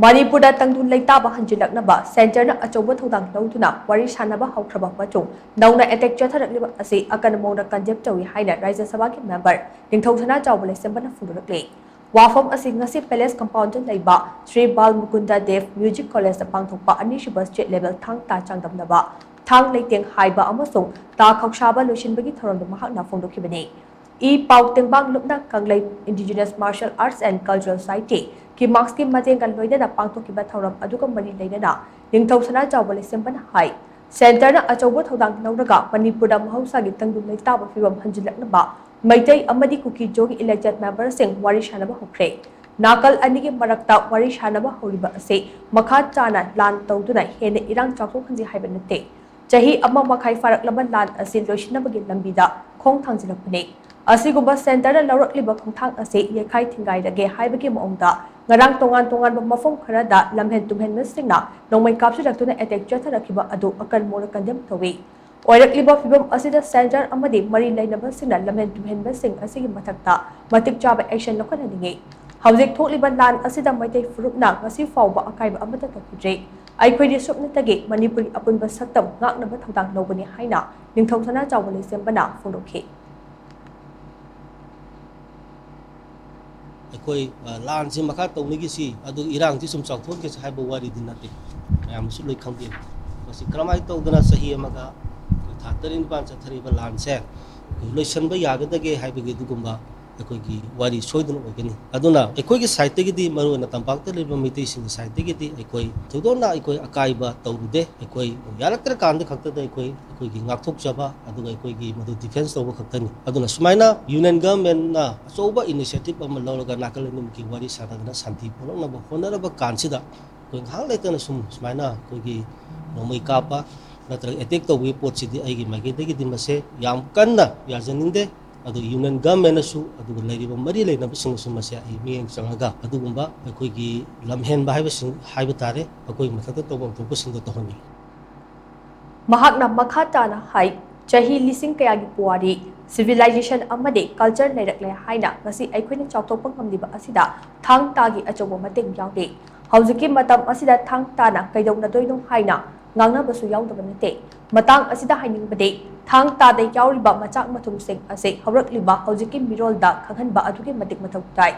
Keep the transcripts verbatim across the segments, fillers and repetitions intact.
ꯃꯅꯤꯄꯨꯔꯗ ꯇꯪꯗꯨ ꯂꯩꯇꯥꯕ ꯍꯟꯖꯤꯜꯂꯛꯅꯕ ꯁꯦꯟꯇꯔꯅ ꯑꯆꯧꯕ ꯊꯧꯗꯥꯡ ꯂꯧꯗꯨꯅ ꯋꯥꯔꯤ ꯁꯥꯟꯅꯕ ꯍꯧꯈ꯭ꯔꯕ ꯃꯇꯨꯡ ꯅꯧꯅ ꯑꯦꯇꯦꯛ ꯆꯠꯊꯔꯛꯂꯤꯕ ꯑꯁꯤ ꯑꯀꯟꯕ ꯃꯑꯣꯡꯗ ꯀꯟꯗꯦꯝ ꯇꯧꯏ ꯍꯥꯏꯅ ꯔꯥꯖ꯭ꯌ ꯁꯚꯥꯒꯤ ꯃꯦꯝꯕꯔ ꯅꯤꯡꯊꯧ ꯁꯅꯥꯖꯥꯎꯕ ꯂꯩꯁꯦꯝꯕꯅ ꯐꯣꯡꯗꯣꯔꯛꯂꯤ꯫ ꯋꯥꯐꯝ ꯑꯁꯤ ꯉꯁꯤ ꯄꯦꯂꯦꯁ ꯀꯝꯄꯥꯎꯟꯗ ꯂꯩꯕ ꯁ꯭ꯔꯤ ꯕꯥꯜ ꯃꯨꯀꯨꯟꯗ ꯗꯦꯕ ꯃ꯭ꯌꯨꯖꯤꯛ ꯀꯣꯂꯦꯖꯇ ꯄꯥꯡꯊꯣꯛꯄ ꯑꯅꯤꯁꯨꯕ ꯁ꯭ꯇꯦꯠ ꯂꯦꯚꯦꯜ ꯊꯥꯡ ꯇꯥ ꯆꯥꯡꯗꯝꯅꯕ ꯊꯥꯡ ꯂꯩꯇꯦꯡ ꯍꯥꯏꯕ ꯑꯃꯁꯨꯡ ꯇꯥ ꯈꯧꯁꯥꯕ ꯂꯣꯏꯁꯤꯟꯕꯒꯤ ꯊꯧꯔꯝꯗ ꯃꯍꯥꯛꯅ ꯐꯣꯡꯗꯣꯛꯈꯤꯕꯅꯤ꯫ ꯏ ꯄꯥꯎ ꯇꯦꯡꯕꯥꯡ ꯂꯨꯞꯅ Kanglei indigenous martial arts and cultural society, ꯀꯤꯃꯥꯛꯁꯀꯤ ꯃꯇꯦꯡꯒ ꯂꯣꯏꯅꯅ ꯄꯥꯡꯊꯣꯛꯈꯤꯕ ꯊꯧꯔꯝ ꯑꯗꯨꯒ ꯃꯔꯤ ꯂꯩꯅꯅ ꯅꯤꯡꯊꯧ ꯁꯅꯥꯖꯥꯎꯕ ꯂꯩꯁꯦꯝꯕꯅ ꯍꯥꯏ, ꯁꯦꯟꯇꯔꯅ ꯑꯆꯧꯕ ꯊꯧꯗꯥꯡ ꯂꯧꯔꯒ ꯃꯅꯤꯄꯨꯔꯗ ꯃꯍꯧꯁꯥꯒꯤ ꯇꯪꯗꯨ ꯂꯩꯇꯥꯕ ꯐꯤꯕꯝ ꯍꯟꯖꯤꯜꯂꯛꯅꯕ ꯃꯩꯇꯩ ꯑꯃꯗꯤ ꯀꯨꯀꯤ ꯖꯣꯒꯤ ꯏꯂꯦꯛꯇꯦꯗ ꯃꯦꯝꯕꯔꯁꯤꯡ ꯋꯥꯔꯤ ꯁꯥꯟꯅꯕ ꯍꯧꯈ꯭ꯔꯦ꯫ ꯅꯥꯀꯜ ꯑꯅꯤꯒꯤ ꯃꯔꯛꯇ ꯋꯥꯔꯤ ꯁꯥꯟꯅꯕ ꯍꯧꯔꯤꯕ ꯑꯁꯤ ꯃꯈꯥ ꯇꯥꯅ ꯂꯥꯟ ꯇꯧꯗꯨꯅ ꯍꯦꯟꯅ ꯏꯔꯥꯡ ꯆꯥꯎꯊꯣꯛꯍꯟꯁꯤ ꯍꯥꯏꯕ ꯅꯠꯇꯦ꯫ ꯆꯍꯤ ꯑꯃ ꯃꯈꯥꯏ ꯐꯥꯔꯛꯂꯕ ꯂꯥꯟ ꯑꯁꯤ ꯂꯣꯏꯁꯤꯟꯅꯕꯒꯤ ꯂꯝꯕꯤꯗ ꯈꯣꯡ ꯊꯥꯡꯖꯤꯜꯂꯛꯄꯅꯤ꯫ ꯑꯁꯤꯒꯨꯝꯕ ꯁꯦꯟꯇꯔꯅ ꯂꯧꯔꯛꯂꯤꯕ ꯈꯣꯡꯊꯥꯡ ꯑꯁꯤ ꯌꯩꯈꯥꯏ ꯊꯤꯡꯒꯥꯏꯔꯒꯦ ꯍꯥꯏꯕꯒꯤ ꯃꯑꯣꯡꯗ ꯉꯔꯥꯡ ꯇꯣꯉꯥꯟ ꯇꯣꯉꯥꯟꯕ ꯃꯐꯝ ꯈꯔꯗ ꯂꯝꯍꯦꯟ ꯇꯨꯝꯍꯦꯟꯕꯁꯤꯡꯅ ꯅꯣꯡꯃꯩ ꯀꯥꯞꯁꯤꯜꯂꯛꯇꯨꯅ ꯑꯦꯇꯦꯛ ꯆꯠꯊꯔꯛꯈꯤꯕ ꯑꯗꯨ ꯑꯀꯟꯕ ꯃꯑꯣꯡꯗ ꯀꯟꯗꯦꯝ ꯇꯧꯏ꯫ ꯑꯣꯏꯔꯛꯂꯤꯕ ꯐꯤꯕꯝ ꯑꯁꯤꯗ ꯁꯦꯟꯇꯔ ꯑꯃꯗꯤ ꯃꯔꯤ ꯂꯩꯅꯕꯁꯤꯡꯅ ꯂꯝꯍꯦꯟ ꯇꯨꯝꯍꯦꯟꯕꯁꯤꯡ ꯑꯁꯤꯒꯤ ꯃꯊꯛꯇ ꯃꯇꯤꯛ ꯆꯥꯕ ꯑꯦꯛꯁꯟ ꯂꯧꯈꯠꯍꯟꯅꯤꯡꯏ꯫ ꯍꯧꯖꯤꯛ ꯊꯣꯛꯂꯤꯕ ꯂꯥꯟ ꯑꯁꯤꯗ ꯃꯩꯇꯩ ꯐꯨꯔꯨꯞꯅ ꯉꯁꯤ ꯐꯥꯎꯕ ꯑꯀꯥꯏꯕ ꯑꯃꯠꯇ ꯇꯧꯈꯤꯗ꯭ꯔꯤ꯫ ꯑꯩꯈꯣꯏꯗꯤ ꯁꯨꯞꯅꯇꯒꯤ ꯃꯅꯤꯄꯨꯔꯒꯤ ꯑꯄꯨꯟꯕ ꯁꯛꯇꯝ ꯉꯥꯛꯅꯕ ꯊꯧꯗꯥꯡ ꯂꯧꯒꯅꯤ ꯍꯥꯏꯅ ꯅꯤꯡꯊꯧ ꯁꯅꯥꯖꯥꯎꯕ ꯂꯩꯁꯦꯝꯕꯅ ꯐꯣꯡꯗꯣꯛꯈꯤ꯫ ꯑꯩꯈꯣꯏ, ꯑ, ꯂꯥꯟꯁꯤ ꯃꯈꯥ ꯇꯧꯅꯈꯤꯁꯤ, ꯑꯗꯨꯒ ꯏꯔꯥꯡꯁꯤ ꯁꯨꯝ ꯆꯥꯎꯊꯣꯛꯈꯤꯁꯤ ꯍꯥꯏꯕ ꯋꯥꯔꯤꯗꯤ ꯅꯠꯇꯦ꯫ ꯃꯌꯥꯝꯁꯨ ꯂꯣꯏ ꯈꯪꯕꯤꯔꯦ꯫ ꯃꯁꯤ ꯀꯔꯝꯍꯥꯏꯅ ꯇꯧꯗꯅ ꯆꯍꯤ ꯑꯃꯒ ꯑꯩꯈꯣꯏ ꯊꯥ ꯇꯔꯦꯠ ꯅꯤꯄꯥꯜ ꯆꯠꯊꯔꯤꯕ ꯂꯥꯟꯁꯦ ꯑꯩꯈꯣꯏ ꯂꯣꯏꯁꯤꯟꯕ ꯌꯥꯒꯗꯒꯦ ꯍꯥꯏꯕꯒꯤ ꯑꯗꯨꯒꯨꯝꯕ ꯑꯩꯈꯣꯏꯒꯤ ꯋꯥꯔꯤ ꯁꯣꯏꯗꯅ ꯑꯣꯏꯒꯅꯤ꯫ ꯑꯗꯨꯅ ꯑꯩꯈꯣꯏꯒꯤ ꯁꯥꯏꯠꯇꯒꯤꯗꯤ, ꯃꯔꯨꯑꯣꯏꯅ ꯇꯝꯄꯥꯛꯇ ꯂꯩꯕ ꯃꯩꯇꯩꯁꯤꯡꯒꯤ ꯁꯥꯏꯠꯇꯒꯤꯗꯤ ꯑꯩꯈꯣꯏ ꯊꯣꯏꯗꯣꯛꯅ ꯑꯩꯈꯣꯏ ꯑꯀꯥꯏꯕ ꯇꯧꯔꯨꯗꯦ꯫ ꯑꯩꯈꯣꯏ ꯌꯥꯔꯛꯇ꯭ꯔꯀꯥꯟꯗ ꯈꯛꯇꯗ ꯑꯩꯈꯣꯏ ꯑꯩꯈꯣꯏꯒꯤ ꯉꯥꯛꯊꯣꯛꯆꯕ, ꯑꯗꯨꯒ ꯑꯩꯈꯣꯏꯒꯤ ꯃꯗꯨ ꯗꯤꯐꯦꯟꯁ ꯇꯧꯕ ꯈꯛꯇꯅꯤ꯫ ꯑꯗꯨꯅ ꯁꯨꯃꯥꯏꯅ ꯌꯨꯅꯤꯌꯟ ꯒꯚꯔꯟꯃꯦꯟꯅ ꯑꯆꯧꯕ ꯏꯅꯤꯁꯤꯌꯦꯇꯤꯚ ꯑꯃ ꯂꯧꯔꯒ ꯅꯥꯀꯜ ꯑꯅꯤꯃꯛꯀꯤ ꯋꯥꯔꯤ ꯁꯥꯟꯅꯗꯅ ꯁꯥꯟꯇꯤ ꯄꯨꯔꯛꯅꯕ ꯍꯣꯠꯅꯔꯕ ꯀꯥꯟꯁꯤꯗ ꯑꯩꯈꯣꯏ ꯉꯥꯏꯍꯥꯛ ꯂꯩꯇꯅ ꯁꯨꯝ ꯁꯨꯃꯥꯏꯅ ꯑꯩꯈꯣꯏꯒꯤ ꯅꯣꯡꯃꯩ ꯀꯥꯞꯄ ꯅꯠꯇ꯭ꯔꯒ ꯑꯦꯇꯦꯛ ꯇꯧꯕꯒꯤ ꯄꯣꯠꯁꯤꯗꯤ ꯑꯩꯒꯤ ꯃꯥꯏꯀꯩꯗꯒꯤꯗꯤ ꯃꯁꯦ ꯌꯥꯝ ꯀꯟꯅ ꯌꯥꯖꯅꯤꯡꯗꯦ꯫ ꯑꯗꯨ ꯌꯨꯅꯤꯌꯟ ꯒꯚꯔꯟꯃꯦꯟꯅꯁꯨ, ꯑꯗꯨꯒ ꯂꯩꯔꯤꯕ ꯃꯔꯤ ꯂꯩꯅꯕꯁꯤꯡꯅꯁꯨ ꯃꯁꯦ ꯑꯩ ꯃꯤꯠꯌꯦꯡ ꯆꯪꯉꯒ ꯑꯗꯨꯒꯨꯝꯕ ꯑꯩꯈꯣꯏꯒꯤ ꯂꯝꯍꯦꯟꯕ ꯍꯥꯏꯕꯁꯤꯡ ꯍꯥꯏꯕ ꯇꯥꯔꯦ, ꯃꯈꯣꯏꯒꯤ ꯃꯊꯛꯇ ꯇꯧꯐꯝ ꯊꯣꯛꯄꯁꯤꯡꯗꯣ ꯇꯧꯍꯟꯅꯤꯡꯉꯤ꯫ ꯃꯍꯥꯛꯅ ꯃꯈꯥ ꯇꯥꯅ ꯍꯥꯏ, ꯆꯍꯤ ꯂꯤꯁꯤꯡ ꯀꯌꯥꯒꯤ ꯄꯨꯋꯥꯔꯤ, ꯁꯤꯚꯤꯂꯥꯏꯖꯦꯁꯟ ꯑꯃꯗꯤ ꯀꯜꯆꯔ ꯂꯩꯔꯛꯂꯦ ꯍꯥꯏꯅ ꯉꯁꯤ ꯑꯩꯈꯣꯏꯅ ꯆꯥꯎꯊꯣꯛꯄ ꯉꯝꯂꯤꯕ ꯑꯁꯤꯗ ꯊꯥꯡ ꯇꯥꯒꯤ ꯑꯆꯧꯕ ꯃꯇꯦꯡ ꯌꯥꯎꯔꯤ꯫ ꯍꯧꯖꯤꯛꯀꯤ ꯃꯇꯝ ꯑꯁꯤꯗ ꯊꯥꯡ ꯇꯥꯅ ꯀꯩꯗꯧꯅꯗꯣꯏꯅꯣ ꯍꯥꯏꯅ ꯉꯥꯡꯅꯕꯁꯨ ꯌꯥꯎꯗꯕ ꯅꯠꯇꯦ꯫ ꯃꯇꯥꯡ ꯑꯁꯤꯗ ꯍꯥꯏꯅꯤꯡꯕꯗꯤ, ꯊꯥꯡ ꯇꯥꯗ ꯌꯥꯎꯔꯤꯕ ꯃꯆꯥꯛ ꯃꯊꯨꯝꯁꯤꯡ ꯑꯁꯤ ꯍꯧꯔꯛꯂꯤꯕ ꯍꯧꯖꯤꯛꯀꯤ ꯃꯤꯔꯣꯜꯗ ꯈꯪꯍꯟꯕ ꯑꯗꯨꯛꯀꯤ ꯃꯇꯤꯛ ꯃꯊꯧ ꯇꯥꯏ꯫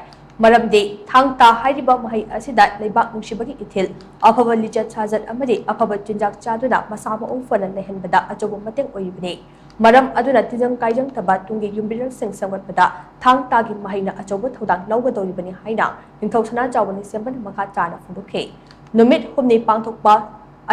ꯃꯔꯝꯗꯤ ꯊꯥꯡ ꯇꯥ ꯍꯥꯏꯔꯤꯕ ꯃꯍꯩ ꯑꯁꯤꯗ ꯂꯩꯕꯥꯛ ꯅꯨꯡꯁꯤꯕꯒꯤ ꯏꯊꯤꯜ, ꯑꯐꯕ ꯂꯤꯆꯠ ꯁꯥꯖꯠ ꯑꯃꯗꯤ ꯑꯐꯕ ꯆꯤꯟꯖꯥꯛ ꯆꯥꯗꯨꯅ ꯃꯁꯥ ꯃꯎ ꯐꯅ ꯂꯩꯍꯟꯕꯗ ꯑꯆꯧꯕ ꯃꯇꯦꯡ ꯑꯣꯏꯔꯤꯕꯅꯤ꯫ ꯃꯔꯝ ꯑꯗꯨꯅ ꯇꯤꯟꯖꯪ ꯀꯥꯏꯖꯪꯗꯕ ꯇꯨꯡꯒꯤ ꯌꯨꯝꯕꯤꯔꯦꯜꯁꯤꯡ ꯁꯦꯝꯒꯠꯄꯗ ꯊꯥꯡ ꯇꯥꯒꯤ ꯃꯍꯩꯅ ꯑꯆꯧꯕ ꯊꯧꯗꯥꯡ ꯂꯧꯒꯗꯧꯔꯤꯕꯅꯤ ꯍꯥꯏꯅ ꯅꯤꯡꯊꯧ ꯁꯅꯥꯖꯥꯎꯕ ꯅꯤꯡꯁꯦꯝꯕꯅ ꯃꯈꯥ ꯇꯥꯅ ꯐꯣꯡꯗꯣꯛꯈꯤ꯫ ꯅꯨꯃꯤꯠ ꯍꯨꯝꯅꯤ ꯄꯥꯡꯊꯣꯛꯄ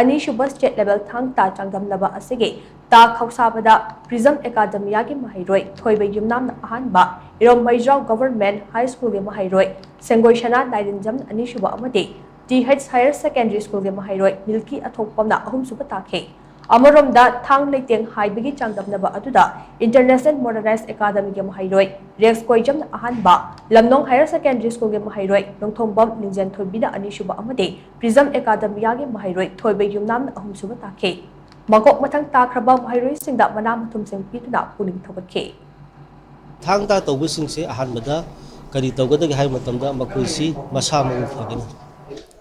ꯑꯅꯤꯁꯨꯕ state level ꯊꯥꯡ ꯇꯥ ꯆꯥꯡꯗꯝꯅꯕ ꯑꯁꯤꯒꯤ ꯇꯥ ꯈꯧꯁꯥꯕꯗ ꯄ꯭ꯔꯤꯖꯝ ꯑꯦꯀꯥꯗꯃꯤꯌꯥꯒꯤ ꯃꯍꯩꯔꯣꯏ ꯊꯣꯏꯕ ꯌꯨꯝꯅꯥꯝꯅ ꯑꯍꯥꯟꯕ, ꯏꯔꯣꯝ ꯃꯩꯖꯥꯎ Government High Schoolꯒꯤ ꯃꯍꯩꯔꯣꯏ ꯁꯦꯡꯒꯣꯏ ꯁꯅꯥ ꯂꯥꯏꯔꯦꯟꯖꯝꯅ ꯑꯅꯤꯁꯨꯕ ꯑꯃꯗꯤ T H Higher Secondary Schoolꯒꯤ ꯃꯍꯩꯔꯣꯏ ꯃꯤꯜꯀꯤ ꯑꯊꯣꯛꯄꯝꯅ ꯑꯍꯨꯝꯁꯨꯕ ꯇꯥꯈꯤ꯫ ꯑꯃꯔꯣꯝꯗ ꯊꯥꯡ ꯂꯩꯇꯦꯡ ꯍꯥꯏꯕꯒꯤ ꯆꯥꯡꯗꯝꯅꯕ ꯑꯗꯨꯗ International Modernized Academyꯒꯤ ꯃꯍꯩꯔꯣꯏ ꯔꯦꯛꯁ ꯀꯣꯏꯖꯝꯅ ꯑꯍꯥꯟꯕ, ꯂꯝꯂꯣꯡ Higher Secondary Schoolꯒꯤ ꯃꯍꯩꯔꯣꯏ ꯅꯣꯡꯊꯣꯡꯕꯝ ꯂꯤꯡꯖꯦꯟ ꯊꯣꯏꯕꯤꯅ ꯑꯅꯤꯁꯨꯕ ꯑꯃꯗꯤ ꯄ꯭ꯔꯤꯖꯝ ꯑꯦꯀꯥꯗꯃꯤꯌꯥꯒꯤ ꯃꯍꯩꯔꯣꯏ ꯊꯣꯏꯕ ꯌꯨꯝꯅꯥꯝꯅ ꯑꯍꯨꯝꯁꯨꯕ ꯇꯥꯈꯤ꯫ ꯃꯀꯣꯛ ꯃꯊꯪ ꯇꯥꯈ꯭ꯔꯕ ꯃꯍꯩꯔꯣꯏꯁꯤꯡꯗ ꯃꯅꯥ ꯃꯊꯨꯝꯁꯤꯡ ꯄꯤꯗꯨꯅ ꯄꯨꯛꯅꯤꯡ ꯊꯧꯒꯠꯈꯤ꯫ ꯊꯥꯡ ꯇꯥ ꯇꯧꯕꯁꯤꯡꯁꯦ ꯑꯍꯥꯟꯕꯗ ꯀꯔꯤ ꯇꯧꯒꯗꯒꯦ ꯍꯥꯏꯕ ꯃꯇꯝꯗ ꯃꯈꯣꯏꯁꯤ ꯃꯁꯥ ꯃꯎ ꯐꯒꯅꯤ꯫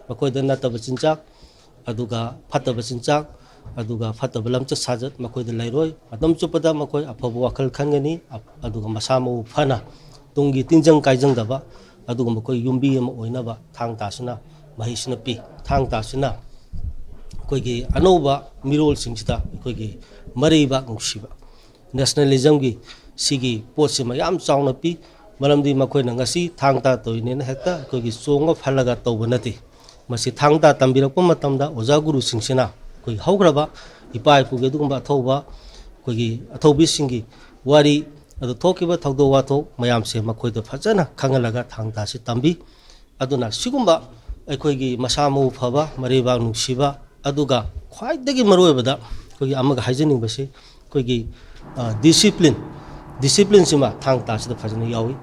ꯃꯈꯣꯏꯗ ꯅꯠꯇꯕ ꯆꯤꯟꯖꯥꯛ, ꯑꯗꯨꯒ ꯐꯠꯇꯕ ꯆꯤꯟꯖꯥꯛ, ꯑꯗꯨꯒ ꯐꯠꯇꯕ ꯂꯝꯆꯠ ꯁꯥꯖꯠ ꯃꯈꯣꯏꯗ ꯂꯩꯔꯣꯏ꯫ ꯃꯇꯝ ꯆꯨꯞꯄꯗ ꯃꯈꯣꯏ ꯑꯐꯕ ꯋꯥꯈꯜ ꯈꯟꯒꯅꯤ, ꯑꯞ-, ꯑꯗꯨꯒ ꯃꯁꯥ ꯃꯎ ꯐꯅ ꯇꯨꯡꯒꯤ ꯇꯤꯟꯖꯪ ꯀꯥꯏꯖꯪꯗꯕ ꯑꯗꯨꯒꯨꯝꯕ ꯑꯩꯈꯣꯏ ꯌꯨꯝꯕꯤ ꯑꯃ ꯑꯣꯏꯅꯕ ꯊꯥꯡ ꯇꯥꯁꯤꯅ ꯃꯍꯩꯁꯤꯅ ꯄꯤ꯫ ꯊꯥꯡ ꯇꯥꯁꯤꯅ ꯑꯩꯈꯣꯏꯒꯤ ꯑꯅꯧꯕ ꯃꯤꯔꯣꯜꯁꯤꯡꯁꯤꯗ ꯑꯩꯈꯣꯏꯒꯤ ꯃꯔꯩꯕꯥꯛ ꯅꯨꯡꯁꯤꯕ, Nationalismꯒꯤ ꯁꯤꯒꯤ ꯄꯣꯠꯁꯤꯃ ꯌꯥꯝ ꯆꯥꯎꯅ ꯄꯤ꯫ ꯃꯔꯝꯗꯤ ꯃꯈꯣꯏꯅ ꯉꯁꯤ ꯊꯥꯡ ꯇꯥ ꯇꯧꯔꯤꯅꯦꯅ ꯍꯦꯛꯇ ꯑꯩꯈꯣꯏꯒꯤ ꯆꯣꯡꯉ ꯐꯜꯂꯒ ꯇꯧꯕ ꯅꯠꯇꯦ꯫ ꯃꯁꯤ ꯊꯥꯡ ꯇꯥ ꯇꯝꯕꯤꯔꯛꯄ ꯃꯇꯝꯗ ꯑꯣꯖꯥ ꯒꯨꯔꯨꯁꯤꯡꯁꯤꯅ ꯑꯩꯈꯣꯏꯒꯤ ꯍꯧꯈ꯭ꯔꯕ ꯏꯄꯥ ꯏꯄꯨꯒꯤ ꯑꯗꯨꯒꯨꯝꯕ ꯑꯊꯧꯕ, ꯑꯩꯈꯣꯏꯒꯤ ꯑꯊꯧꯕꯤꯁꯤꯡꯒꯤ ꯋꯥꯔꯤ, ꯑꯗꯨ ꯊꯣꯛꯈꯤꯕ ꯊꯧꯗꯣꯛ ꯋꯥꯊꯣꯛ ꯃꯌꯥꯝꯁꯦ ꯃꯈꯣꯏꯗ ꯐꯖꯅ ꯈꯪꯍꯜꯂꯒ ꯊꯥꯡ ꯇꯥꯁꯤ ꯇꯝꯕꯤ꯫ ꯑꯗꯨꯅ ꯁꯤꯒꯨꯝꯕ ꯑꯩꯈꯣꯏꯒꯤ ꯃꯁꯥ ꯃꯎ ꯐꯕ, ꯃꯔꯩꯕꯥꯛ ꯅꯨꯡꯁꯤꯕ, ꯑꯗꯨꯒ ꯈ꯭ꯋꯥꯏꯗꯒꯤ ꯃꯔꯨꯑꯣꯏꯕꯗ ꯑꯩꯈꯣꯏꯒꯤ ꯑꯃꯒ ꯍꯥꯏꯖꯅꯤꯡꯕꯁꯤ ꯑꯩꯈꯣꯏꯒꯤ, ꯑ, discipline, disciplineꯁꯤꯃ ꯊꯥꯡ ꯇꯥꯁꯤꯗ ꯐꯖꯅ ꯌꯥꯎꯏ꯫